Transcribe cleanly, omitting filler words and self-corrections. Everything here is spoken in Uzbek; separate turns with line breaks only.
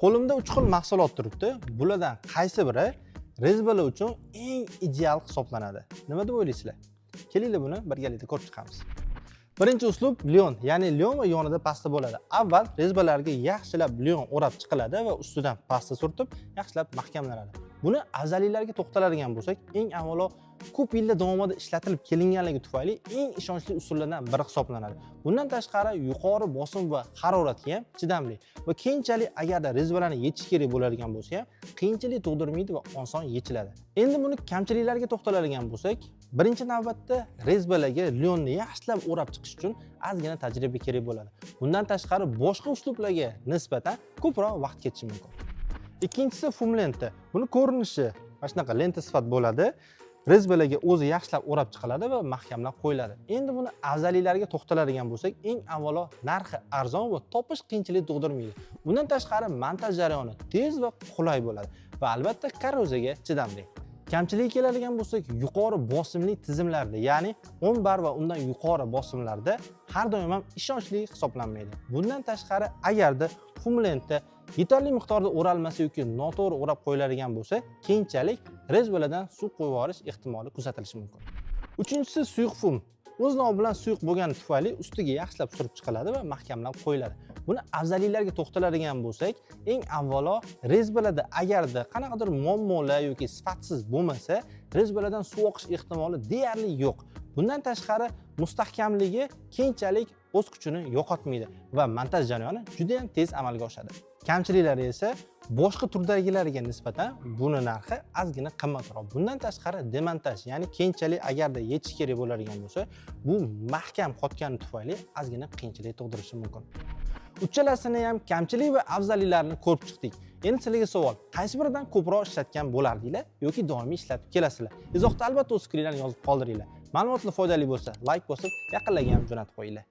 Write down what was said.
Qo'limda 3 xil mahsulot turibdi. Bulardan qaysi biri резьба lar uchun eng ideal hisoblanadi? Nima deb o'ylaysizlar? Kelinglar, buni birgalikda ko'rib chiqamiz. Birinchi uslub лён, ya'ni лён va yonida pasta bo'ladi. Avval резьба larga yaxshilab лён o'rab chiqiladi va ustidan pasta surtib, yaxshilab mahkamlanadi. Buni afzalliklariga to'xtaladigan bo'lsak, eng avvalo ko'p yillar davomida ishlatilib kelinganligi tufayli eng ishonchli usullardan biri hisoblanadi. Bundan tashqari, yuqori bosim va haroratga ham chidamli va keyinchalik agarda резьба larni yechish kerak bo'ladigan bo'lsa ham, qiyinchilik tug'dirmaydi va oson yechiladi. Endi buni kamchiliklariga to'xtaladigan bo'lsak, birinchi navbatda резьба larga лён ni yaxshilab o'rab chiqish uchun ozgina tajriba kerak bo'ladi. Bundan tashqari, boshqa uslublarga nisbatan ko'proq vaqt ketishi mumkin. Ikkinchisi фум лента. Buni ko'rinishi mana shunaqa lenta sifat bo'ladi. Резьба larga o'zi yaxshilab o'rab chiqiladi va mahkamlab qo'yiladi. Endi buni afzalliklariga to'xtaladigan bo'lsak, eng avvalo narxi arzon va topish qiyinchilik tug'dirmaydi. Bundan tashqari, montaj jarayoni tez va qulay bo'ladi va albatta korroziyaga chidamli. Kamchiligiga keladigan bo'lsak, yuqori bosimli tizimlarda, ya'ni 10 bar va undan yuqori bosimlarda har doim ham ishonchli hisoblanmaydi. Bundan tashqari, agarda фум лента yetarli miqdorda o'ralmasa yoki noto'g'ri o'rab qo'yiladigan bo'lsa, keyinchalik резьба lardan suv quyib yuborish ehtimoli kuzatilishi mumkin. Uchinchisi suyuq фум. O'z nomi bilan suyuq bo'lgani tufayli ustiga yaxshilab surib chiqiladi va mahkamlab qo'yiladi. Buni afzalliklariga to'xtaladigan bo'lsak, eng avvalo резьба larda agarda qanaqadir muammolar yoki sifatsiz bo'lmasa, резьба lardan suv oqish ehtimoli deyarli yo'q. Bundan tashqari, mustahkamligi keyinchalik o'z kuchini yo'qotmaydi va montaj jarayoni juda ham tez amalga oshadi. Kamchiliklari esa boshqa turdagilariga nisbatan buni narxi ozgina qimmatroq. Bundan tashqari, demontaj, ya'ni keyinchalik agarda yechish kerak bo'ladigan bo'lsa, bu mahkam qotgani tufayli ozgina qiyinchilik tug'dirishi mumkin. Uchalasini ham kamchilik va afzalliklarini ko'rib chiqdik. Endi sizlarga savol: qaysi biridan ko'proq ishlatgan bo'lardinglar yoki doimiy ishlatib kelasizlar? Izohda albatta o'z fikringlarni yozib qoldiringlar. Ma'lumotlar foydali bo'lsa, layk bosib, yaqinlarga ham jo'natib qo'yinglar.